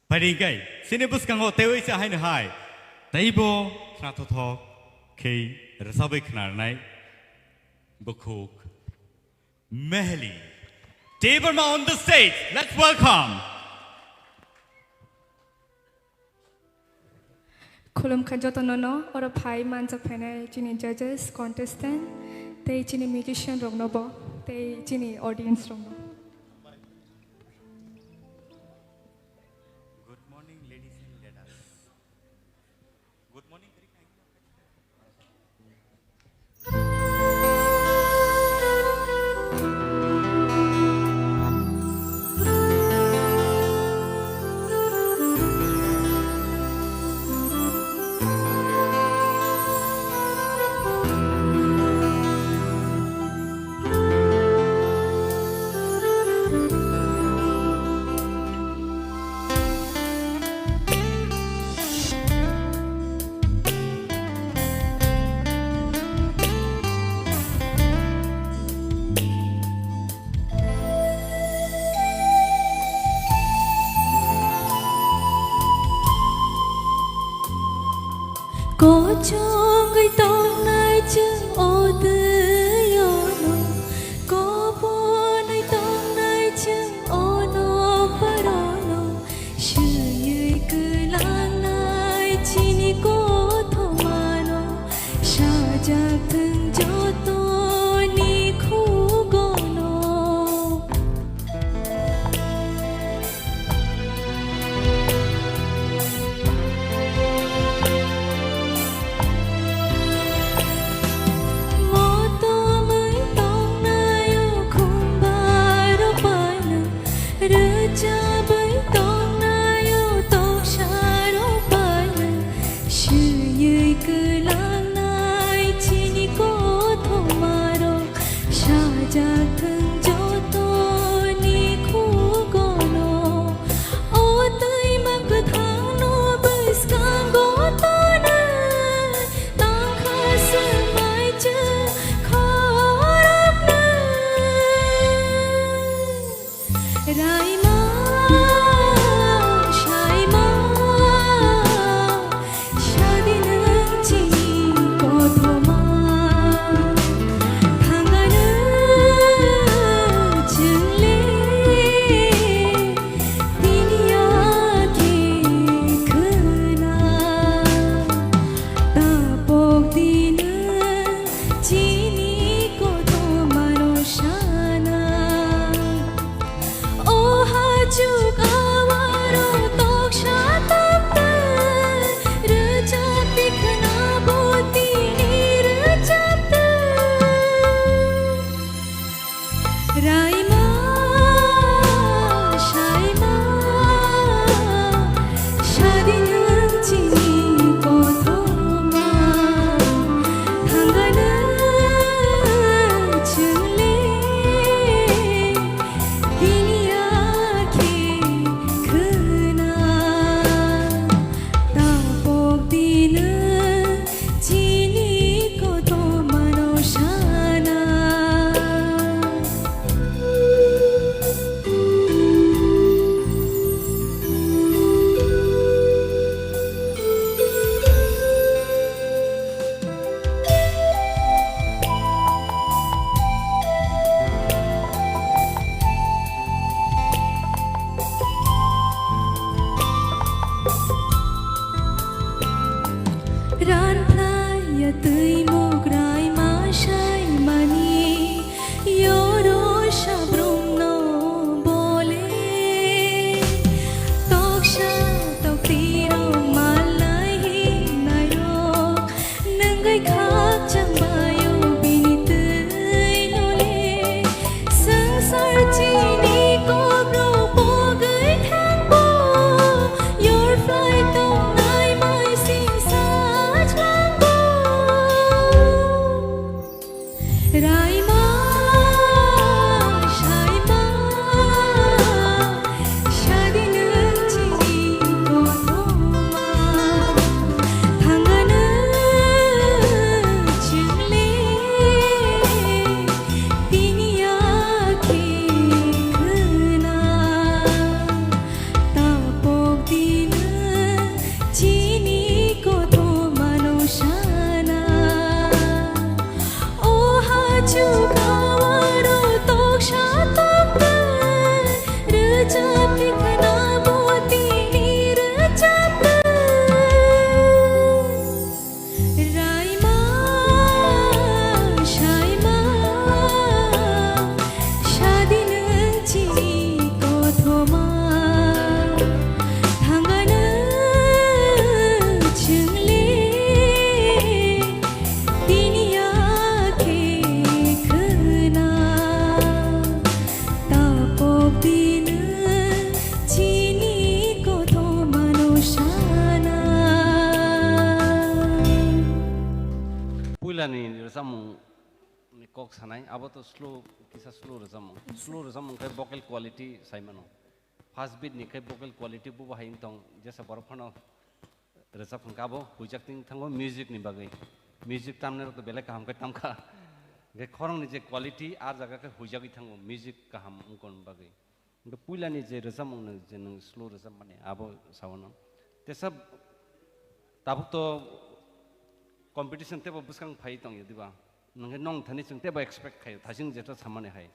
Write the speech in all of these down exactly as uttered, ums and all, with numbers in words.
Phaidi hwnkhe, chini bwskango teiwi se haino hai. Teibo khnathok thok khe rwchabwi khnarnai bukhuk Mehli Debbarma on the stage. Let's welcome. Khulumkha jotono no, oro phai manjak phainai chini judges, contestant, tei chini musician rokno bo, tei chini audience rokno. Good morning, ladies and ladies. Good morning. Kochongwi tongnai chwng o twi-o no, koponwi tongnai chwng o nokbarono, swiwi kwlangnai chini kothomano, sajak thwng jotoni khugono. Motomwi tongnai o khumbarok bai no, rwchabwi tongnai o toksarok bai no, swiwi kwlangnai chini kothomarok. Sajak thwng jotoni khugono, o twima kwthangno bwskango tonwi, tangkha swmai chwng khoroknwi. Raima, saima, sadi nwng chini kothoma. Thangano chwngle tini ya khe khwna. Tapok di nwng chini kothomano sana. O hachuk awaro toksa tokta, rwchap di khna bo tini rwchap ta. Raima, saima, sadi nwng chini kothoma, thangano chwngle. Tini ya khe khwna, tapok di nwng chini kothomano sana. Ranphlai ya twi mukrai ma saimani, yoro sabrumno bole. Toksa toktirok malai hinnairok, nwngwi khakchang baio bini twi nole. Swngchar chini kokrok pogwi thangbo, yorphlai tongnai mai sing sajlango. Kok sanai, abo to slow, kisa slow rwchapmung. Slow rwchapmung khe vocal quality sai mano. Fast beat ni khe vocal quality bubo hai wng tong, jesa borok phano rwchap hwnkhe abo huijak ting thango music ni bagwi. Music tamnai rok to belai kaham khe tamkha. Hwnkhe khorang ni je quality, a jaga khe huijagwi thango music kaham wngkon bagwi. Hwnkhe puilani je rwchapmung no je nwng slow rwchapmani abo sao no. Tesa tabuk to competition tebo bwskang phai tongya diba? Nwng khe nong thani chwng tebo expect khaio, thasing jeto samani hai.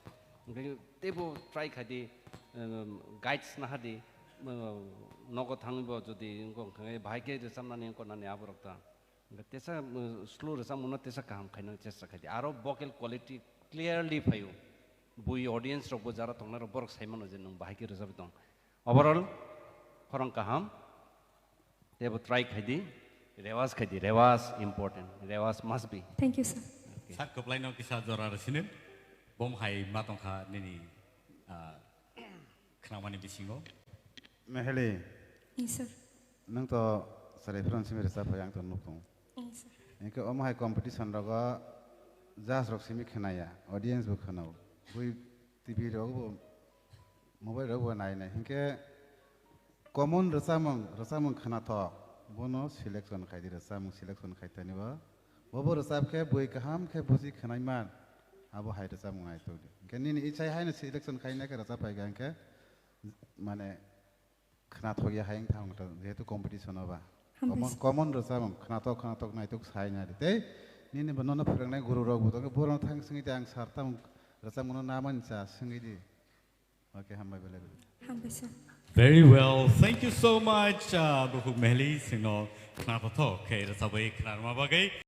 Hwnkhe tebo try khai di, um, guides naha di, um, nogo thangwi bo jodi wngkha hwnkhe bahai khe rwchapnani wngkha nani aborok ta. Hwnkhe tesa, um, slow rwchapmungno tesa kaham khaina chesta khai di. Aro vocal quality clearly phaio. Bui audience rokbo jara tongnai rok borok sai mano je nwng bahai khe rwchapwi tong. Overall, khorang kaham. Tebo try khai di, rewas khai di, rewas important, rewas must be. Thank you, sir. Okay. Sir, kwplaino kisa jora rw sini, bom hai ma tongkha nini, ah, khnamani bisingo. Meheli. Yes, sir. Nwng to sarai phran simi rwchap phai ang to nuk tongo. Yes, sir. Hwnkhe omo hai competition rogo judge rok simi khnaya, audience bo khnao. Bui T V rogo bo, mobile rogo bo nai nai. Hwnkhe common rwchapmung, rwchapmung khnathok, bono selection khai di, rwchapmung selection khai tani bo. Bobo rwchap khe bui kaham khe buji khnai man, abo hai rwchapmung nai tong di. Hwnkhe nini ichai haino selection khai nai khe rwchap phai kha hwnkhe, mane, khnathok ya hai wng thang ta, jehetu competition o ba. Hambai Common, sir. Common rwchapmung, khnathok, khnathok naitok sai nai di. Tei nini bo nono phwrwngnai guru rok bo tongkhe, borok thang swngwi di, ang sir tamo rwchapmung no namani cha swngwi di. Okay, hambai belai belai. Hambai sir. Very well. Thank you so much, uh, Bukhuk Mehli, sino khnathok khe rwchabwi khnarma bagwi.